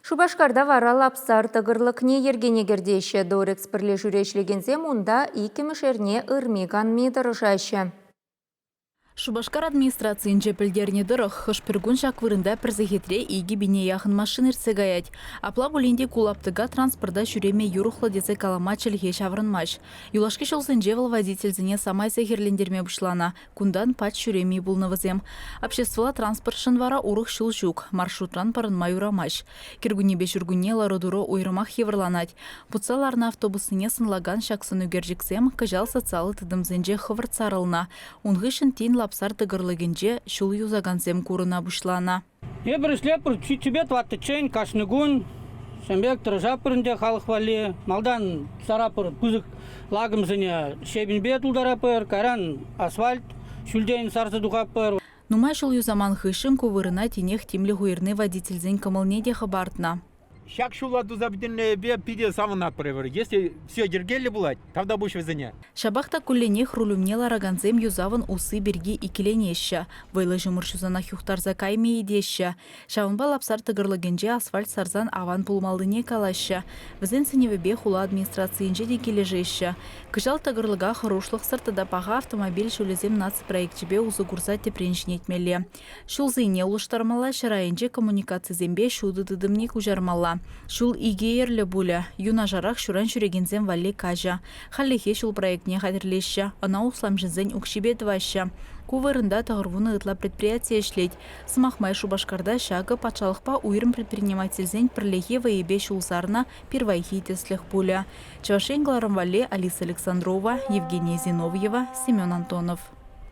Шупашкарта вара Лапсар тӑкӑрлӑкне йӗркене кӗртеҫҫӗ. Дорэкс пӗрлешӳре ӗҫлекенсем унта иккӗмӗш эрне ырми-канми тӑрӑшаҫҫӗ. Шупашкар администрацийӗнче пӗлтернӗ тӑрӑх, хӑш-пӗр кун ҫак вырӑнта пӗр сехетре 2000 яхӑн машина иртсе каять. Апла пулин те ку лаптӑка транспорта ҫӳреме юрӑхлӑ тесе калама чӗлхе ҫаврӑнмасть. Юлашки ҫулсенче вӑл водительсене самай сехӗрлентерме пуҫланӑ. Кунтан пач ҫӳреми пулнӑ вӗсем. Обществӑлла транспортшӑн вара урӑх ҫул ҫук, маршрутран пӑрӑнма юрамасть. Кӗркуннепе ҫуркунне лару-тӑру уйрӑмах йывӑрланать. Путса ларнӑ автобуссене сӑнлакан ҫак сӑнӳкерчӗксем кӑҫал социаллӑ тытӑмсенче хӑвӑрт сарӑлнӑ. Ун хыҫҫӑн тин Лапсар тӑкӑрлӑкӗнче ҫул юсакансем курӑна пуҫланӑ. Эпир ӗҫлетпӗр ҫиччӗпе тӑваттӑччен кашни кун. Ҫавӑн пек тӑрӑшатпӑр ӗнтӗ халӑх валли. Малтан сарапӑр пысӑк лакӑмсене щебеньпе тултаратпӑр, кайран асфальт ҫӳлтен сарса тухатпӑр. Нумай ҫул юсаман хыҫҫӑн ку вырӑна тинех тимлӗх уйӑрни водительсен кӑмӑлне те хӑпартнӑ. Ҫак ҫула туса пӗтернипе питӗ савӑнатпӑр эпир. Если все йӗркеллӗ пулать, тавтапуҫ вӗсене. Ҫапах та кулленех руль умне ларакансем юсавӑн усси пирки иккӗленеҫҫӗ. Вӑйлӑ ҫумӑр ҫусанах юхтарса каймӗ-и теҫҫӗ. Ҫавӑнпа Лапсар тӑкӑрлӑкӗнче асфальт сарсан аван пулмаллине калаҫҫӗ. Вӗсен сӗнӗвӗпе хула администрацийӗнче те килӗшеҫҫӗ. Кӑҫал тӑкӑрлӑка хӑрушлӑхсӑр тата паха автомобиль ҫулӗсем наци проекчӗпе усӑ курса тӗпрен ҫӗнетмелле. Ҫулсене улӑштармалла, ҫӗр айӗнче коммуникацисемпе ҫутӑ тытӑмне куҫармалла. Ҫул икӗ йӗрлӗ пулӗ. Юнашарах ҫуран ҫӳрекенсем валли каҫӑ. Хальлӗхе ҫул проектне хатӗрлеҫҫӗ, ӑна усламҫӑсен укҫипе тӑваҫҫӗ. Ку вырӑнта 90 ытла предприяти ӗҫлет. Сӑмах май, Шупашкарта ҫакӑ патшалӑхпа уйрӑм предпринимательсен пӗрлехи вӑйӗпе ҫул сарнӑ пирвайхи тӗслӗх пулӗ. Чӑваш Ен кӑларӑм валли Алиса Александрова, Евгения Зиновьева, Семен Антонов.